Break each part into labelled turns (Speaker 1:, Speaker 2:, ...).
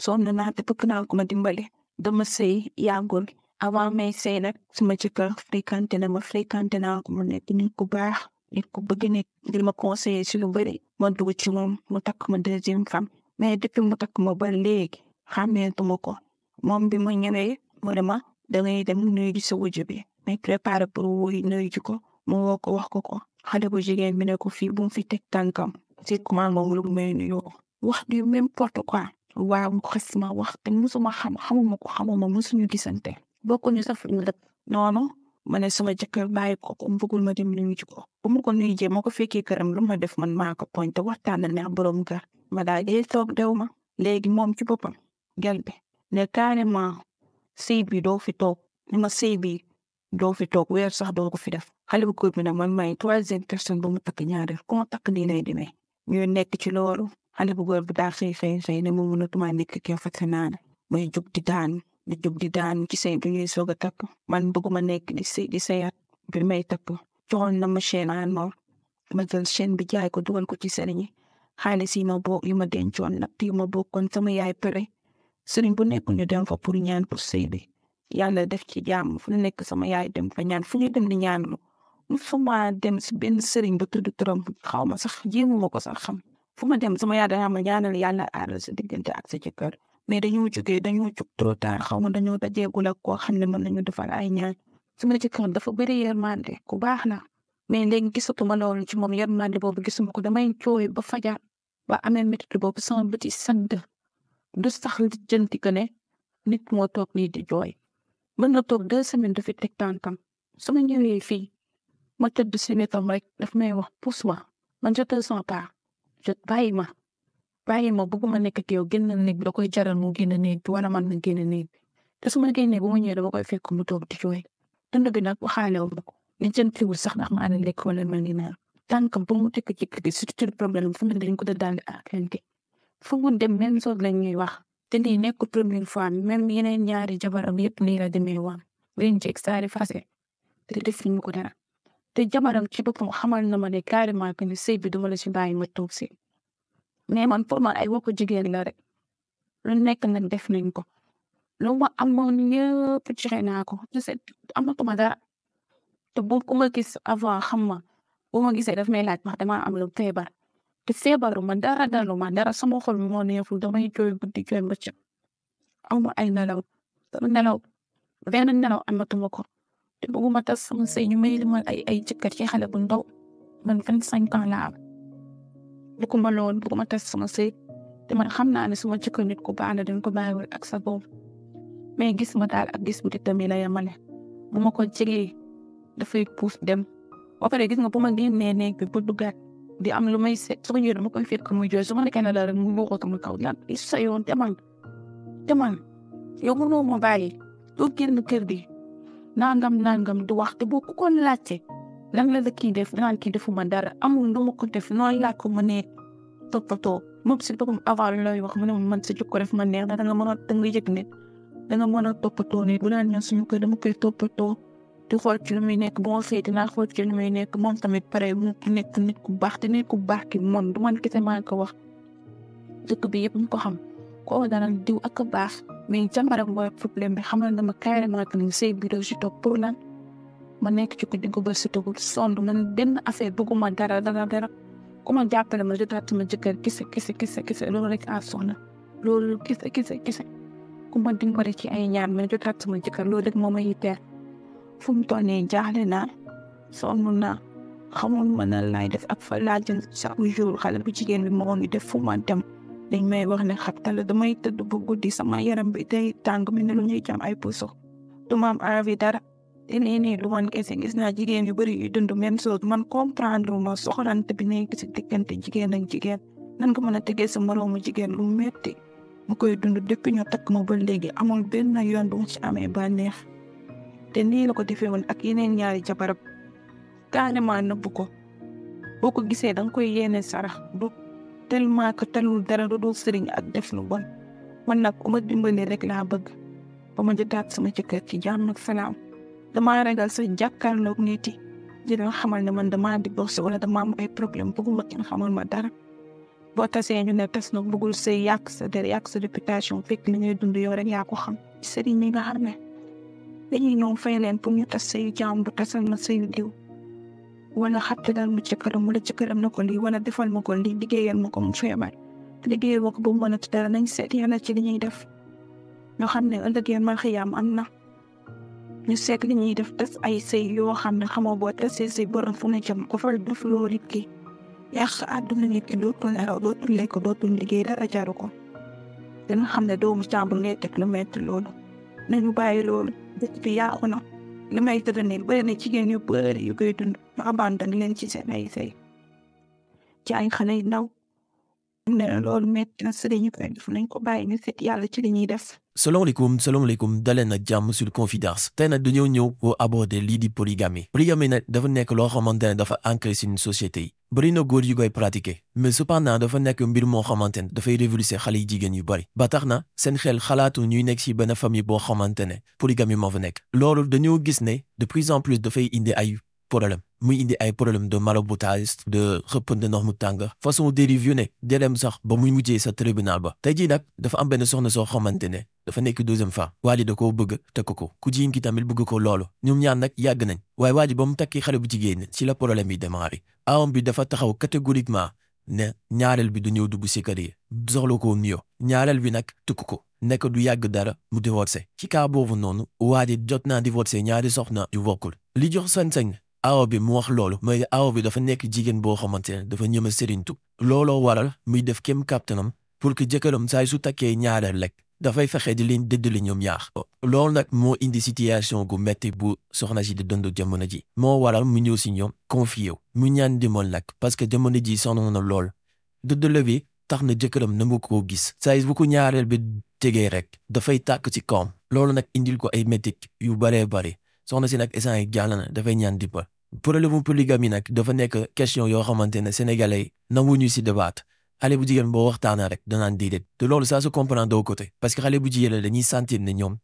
Speaker 1: sonn naa te bëgg naa ko ma dimbali dama sëy yàggul avant may sëy nag suma jëkkër fréquenté naa ko mu nekk nit ku baax nit ku bëgg nit ngir ma conseiller si lu bëri ma dugg ci moom mu takk ma deuxième femme mais depuis mu takk ma ba léegi xàmmeetuma ko moom bi ma ñëwee mu ne ma dangay dem nuyu ji sa wujju bi may préparé pour wuy nuyu ji ko mu woo ko wax ko xale bu jigéen bi ne ko fii bu mu fi teg tànkam si comment moom lu may nuyoo wax du n'importe quoi waaw mu xas ma wax te musuma xamuma musuñu gisante bokkuñu sax fu ñu dëkk noonu ma ne sama jëkkër bàyyi ko bëggul ma dem nuyu ji ko bu ma ko nuyu jee ma ko fekkee këram lu ma def man maa ko poñ te waxtaan na neex borom kër ma daal di toog dew ma léegi moom ci boppam gel bi ne carrément sëy bi doo fi toog ni ma sëy bi doo fi toog weer sax doo ko fi def xale bu góor bi nag man may troisième personne bu mu takk ñaareel ku ma takk nii lay demee ñu nekk ci loolu xale bu góor bi daa xëy ne mu mënatuma nekk kii fekk naa ne may jóg di daan ci sëy bi ñuy soog a takk man bëgguma nekk di sëyaat bi may takk joxoon na ma chaîne en or ma jël chaîne bi jaay ko dugal ko ci sëriñ yi xaalis yi ma dencoon nag yi ma bokkoon sama yaay pere sëriñ bu nekk ñu dem fa pour ñaan pour sëy bi yàlla def ci jàmm fu nekk sama yaay dem fa ñaan fu ñu dem di ñaanlu musuma dem si benn sëriñ ba tudd turam xaw ma sax jéemuma ko sax xam fu ma dem sama yaay dana ma ñaanal yàlla aaral sa diggante ak sa jëkkër mais dañoo jóg trop tard xaw ma dañoo dajeegul ak koo xam ne mën nañu defal ay ñaan sama jëkkër dafa bëri yërmande ku baax la mais léegi gisatuma loolu ci moom yërmande boobu gisuma ko damay jooy ba fajar ba amee métti boobu sama bëti sadd du sax li jënti que ne nit moo toog nii di jooy mën na toog 2 semaines dafi teg tànkam su ma ñëwee fii ma tëdd si wetam rek daf may wax pousse ma man je te sens pas bàyyi ma bëgguma nekk ak yow génn néeg bi da koy jaral mu génn néeg bi wala man na génn néeg bi te su ma génnee bu ma ñëwee dama koy fekk mu toog di jooy dund bi nag waxaale wu ma ko li jëntiwul sax ndax ma ana lekk wala ma ngi naan tànkam bu mu tekk ci kër gi surtout problème fu mu dañ ko daal di àkkante fu mu dem même chose lañ ñuy wax te lii nekkul première fois même yeneen ñaari jabaram yëpp nii la demee woon liñ ci extari fase te def ñu ko dara te jabaram ci boppam xamal na ma ne carrément que ni sëy bi duma la ci bàyyi ma toog si mais man pour man ay waxu jigéen la rek lu nekk nag def nañ ko lu ma amoon yëpp joxe naa ko je sais amatuma dara te bu ku ma gis avant xam ma bu ma gisee daf may laaj wax dama am lu feebar te feebaru ma dara dalu ma dara sama xol moo neexul damay jooy guddi jooy bëccëg amu ay nelaw sama nelaw benn nelaw amatuma ko te bëgguma tas sama sëy ñu may limal ay jëkkër ci xale bu ndaw man 25 ans laa am bëgguma tas sama sëy te man xam naa ne suma jëkkër nit ku baax la dañ ko bàyyiwul ak sa bopp mais gis ma daal ak gis bu di tamit la yemale bu ma ko jegee dafay puus dem ba pare gis nga bu ma génnee néeg bi bu duggaat di am lu may seet su ma ñëwee dama koy fekk muy jooy su ma nekkee ne la rek mu buuxoo sama kaw lan sa yoon demal yow mënoo ma bàyyi doo génn kër gi nangam du wax te boo ko laajte lan la kii def danaan kii defuma dara amul lu ma ko def noonu laa ko mënee toppatoo moom si boppam avant looy wax mu ne man sa jikko def ma neex da nga mën a yëg ne da nga mën a toppatoo ne bu naan ñaan suñu kër dama koy toppatoo di xool ci lu muy nekk bu ma fee dinaa xool ci lu muy nekk moom tamit pare mu nekk nit ku baax te nit ku baax ki moom du man kese maa ko wax dëkk bi yëpp ñu ko xam koo dara diw ak a baax mais jàmbaram mooy problème bi xamal na ma carrément que ni sëy bi doo si toog pour lan ma nekk ci ko diggu ba si togul sonn man benn affaire bëgguma dara ku ma jàppale ma jotaat sama jëkkër kese loolu rek a soxla loolu kese ku ma dimbali ci ay ñaan ma jotaat sama jëkkër loolu rek moo ma yitteel fu mu toll nii jaaxle naa sonn naa xamul ma nan laay def ak fa laa jël chaque jour xale bu jigéen bi moo ngi def fu ma dem dañ may wax ne xabtal damay tëdd bu guddi sama yaram bi day tàng mi ne lu ñuy jam ay puso du ma am envie dara te nii lu man kese gis naa jigéen yu bëri yu dund même chose man comprendre ma soxorante bi nekk ci diggante jigéen ak jigéen nan nga mën a tegee sa moroomu jigéen lu metti mu koy dund depuis ñu takk ma ba léegi amul benn yoon bu mu ci amee bànneex te nii la ko defee woon ak yeneen ñaari jabarab carrément nëbb ko boo ko gisee danga koy yéene sarax du tellement que talul dara du dul sëriñ ak def lu bon man nag ku ma dimbali rek laa bëgg ba ma jotaat sama jëkkër ci jàmm ak salaam damaa ragal sa jàkkaarloog nit yi dina xamal ne man damaa divorcé wala dama am ay problème bëgguma kenn xamal ma dara boo tasee ñu ne tas na bëggul sëy yàq sa der yàq sa réputation fekk li ngay dund yow rek yaa ko xam sëriñ mi nga xam ne dañuy ñëw fay leen pour ñu tas sëyu jaam bu tasal ma sëyu diw wala xattalal ma jëkkëram wala jëkkëram na ko lii wala defal ma ko lii liggéeyal ma ko mu feebar liggéeyal ma ko ba mu mën a dara nañ seet yàlla ci li ñuy def ñoo xam ne ëllëg yéen ma xiyaam am na ñu seet li ñuy def tas ay sëy yoo xam ne xamoo boo tasee sëy borom fu ne jëm ko fa def loo nit ki yàq àdduna nit ki dootul nelaw dootul lekk dootul liggéey dara jaru ko dina xam ne doomu jàmbur ngay teg lu metti loolu nañu bàyyi loolu dëkk bi yàqu na li may tëdd nii bëri na jigéen yu bëri yu koy dund ñu abandonné leen ci seen ay sëy ci ay xale yu ndaw ne loolu metti na sëriñ ñu koy def nañ ko bàyyi ñu seet yàlla ci li ñuy def.
Speaker 2: salaamaaleykum daleen ak jàmm sur Confidence tey nag dañoo ñëw pour aborder lii di polygamie nag dafa nekk loo xamante ne dafa ancré suñu société yi bëri na góor yu koy pratiquer mais cependant dafa nekk mbir moo xamante ne dafay révoluer xale yi jigéen yu bëri ba tax na seen xel xalaatu ñuy nekk ci benn famille boo xamante ne polygamie moo fa nekk loolu dañoo gis ne de plus en plus dafay indi ay problème muy indi ay problème de maraboutage de xëppante ndox mu tàng façon dérive yu ne delem sax ba muy mujjee sa tribunal ba tey jii nag dafa am benn soxna soo xamante ne dafa nekk deuxième femme waa ji da koo bëgg tekk ko ku jigéen ki tamit bëgg ko loolu ñoom ñaar nag yàgg nañ waaye waa ji ba mu takki xale bu jigéen ci la problème yi démarré awam bi dafa taxaw catégoriquement ne ñaareel bi du ñëw dugg si kër yi soxla ko nuyoo ñaareel bi nag tukk ko nekk du yàgg dara mu divorcé ci cas boobu noonu waa ji jot naa divorcé ñaari soxna yu bokkul li jox sañ-sañ awo bi mu wax loolu mooy awo bi dafa nekk jigéen boo xamante ne dafa ñëma sëriñtu looloo waral muy def kem kàttanam pour que jëkkëram saay su takkee ñaareel rek dafay fexe di leen dëddale ñoom ñaar loolu nag moo indi situation gu metti bu soxna si di dund jamono ji moo waral mu ñëw si ñoom confié mu ñaan dimbal nag parce que jamono ji sonn na lool dëddale bi tax na jëkkëram na mu ko gis saay bu ko ñaareel bi tegee rek dafay tàkk ci kawam loolu nag indil ko ay métit yu baree bari soxna si nag instant yi jàll na dafay ñaan dimbal problème polygamie nag dafa nekk question yoo xamante ne sénégalais nanguñu si débat xale bu jigéen boo waxtaanee rek danaan déedéet te loolu ça se comprend de côté parce que xale bu jigéen la dañuy sentir ne ñoom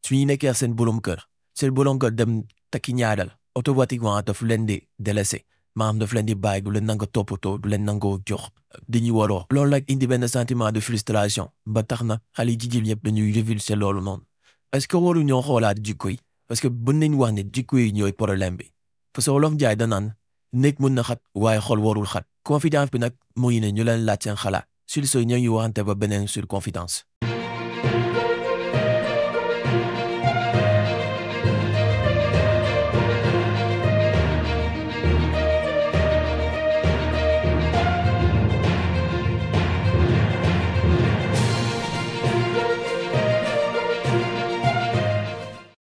Speaker 2: suñu nekkee seen borom kër dem takki ñaareel automatiquement daf leen di délaissé maanaam daf leen di bàyyi du leen nanga toppatoo du leen nangoo jox dañuy waroo loolu nag indi benn sentiment de frustration ba tax na xale jigéen yëpp dañuy révulser loolu noonu est-ce que waru ñoo xoolaat jikko yi parce que bën nañ wax ne jikko yi ñooy problème bi parce que wolof jaay danaan nekk mën na xat waaye xol warul xat Confidence bi nag mooy ne ñu leen laaj seen xalaat sur ce ñoo ngi waxante ba beneen sur Confidence